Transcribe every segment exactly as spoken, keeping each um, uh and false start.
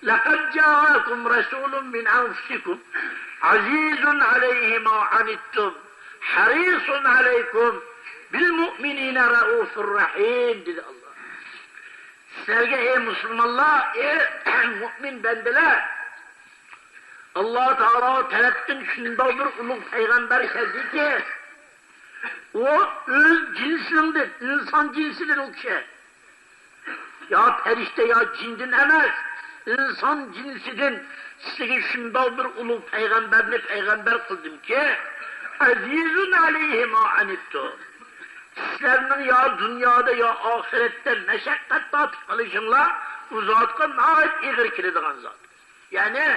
لقد جاءكم رسول من أنفسكم عزيز عليه ما عنتم حريص عليكم بالمؤمنين رءوف رحيم، دېدى ئاللا. سىلەرگە، ئەي مۇسۇلمانلار، ئەي مۇئمىن بەندىلەر، ئاللا تائالا تەرەپتىن شۇنداق بىر ئۇلۇغ پەيغەمبەر كەلدىكى، ئۇ ئۆز جىنسىنىڭدىن، ئىنسان جىنسىدىن ئۇ كىشى. يا پەرىشتە، يا جىندىن ئەمەس، ئىنسان جىنسىدىن سىزگە شۇنداق بىر ئۇلۇغ پەيغەمبەرنى پەيغەمبەر قىلدىمكى، ئەزىزۇن ئەلەيھى ما ئەنىتتۇم. سىلەرنىڭ يا دۇنيادا، يا ئاخىرەتتە مەشەققەت تارتىپ قېلىشىڭلار ئۇ زاتقا ناھايىتى ئېغىر كېلىدىغان زات. يەنى،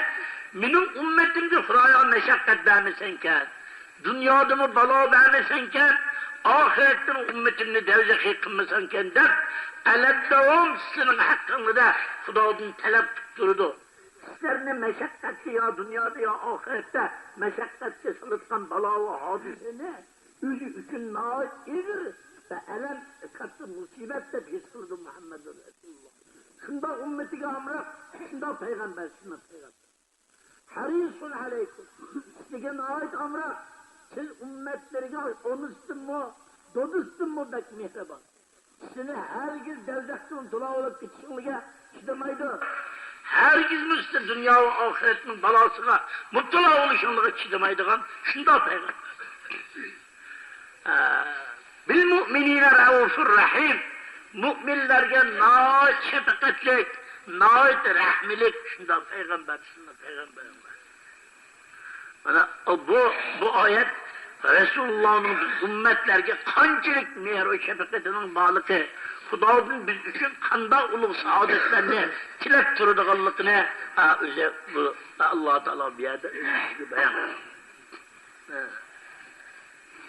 مېنىڭ ئۈممىتىمگە خۇدايا مەشەققەت بەرمىسەڭكەن، دۇنيادىمۇ بالا بەرمىسەڭكەن، ئاخىرەتتىمۇ ئۈممىتىمنى دەۋزەخىي قىلمىساڭكەن دەپ، ئەلەم داۋام سېنىڭ ھەققىڭدە خۇدادىن تەلەپ قىلىپ تۇرىدۇ. سىلەرنى مەشەققەتكە، يا دۇنيادا، يا ئاخىرەتتە مەشەققەتكە سالىدىغان بالا ۋە ھادىسىنى ئۆزى ئۈچۈن ناھايىتى ئېغىر ۋە ئەلەم، كاتتا مۇسىبەت دەپ ھېس قىلىدۇ مۇھەممەدۇر رەسۇلۇللاھ. شۇنداق ئۈممىتىگە ئامراق، شۇنداق پەيغەمبەر، شۇنداق پەيغەمبەر. ھەرىسۇن ئەلەيكۇم. سىزگە ناھايىتى ئامراق. سىز ئۈممەتلىرىگە ئانىسىدىنمۇ، دادىسىدىنمۇ بەك مېھرىبان. سىلى ھەرگىز دەۋزەختىن تولا بولۇپ كېتىشىڭلارغا چىدىمايدۇ. ھەرگىزمۇ سىز دۇنيا ۋە ئاخىرەتنىڭ بالاسىغا مۇپتىلا بولۇشۇڭلارغا چىدىمايدىغان شۇنداق پەيغەمبەر. ھە، بىل مۇئمىنىنە رەئۇفۇر رەھىم. مۇئمىنلەرگە ناھايىتى شەپقەتلىك، ناھايىتى رەھملىك شۇنداق پەيغەمبەر، شۇنداق پەيغەمبەر. مانا بۇ، بۇ ئايەت رەسۇلۇللانىڭ بىز ئۈممەتلەرگە قانچىلىك مېھرۇ شەپقىتىنىڭ بارلىقى، خۇدادىن بىز ئۈچۈن قانداق ئۇلۇغ سائادەتلەرنى تىلەپ تۇرىدىغانلىقىنى، ئا، ئۆزى بۇ ئاللا تائالا بۇ يەردە ئۆزى بايان قىلدى.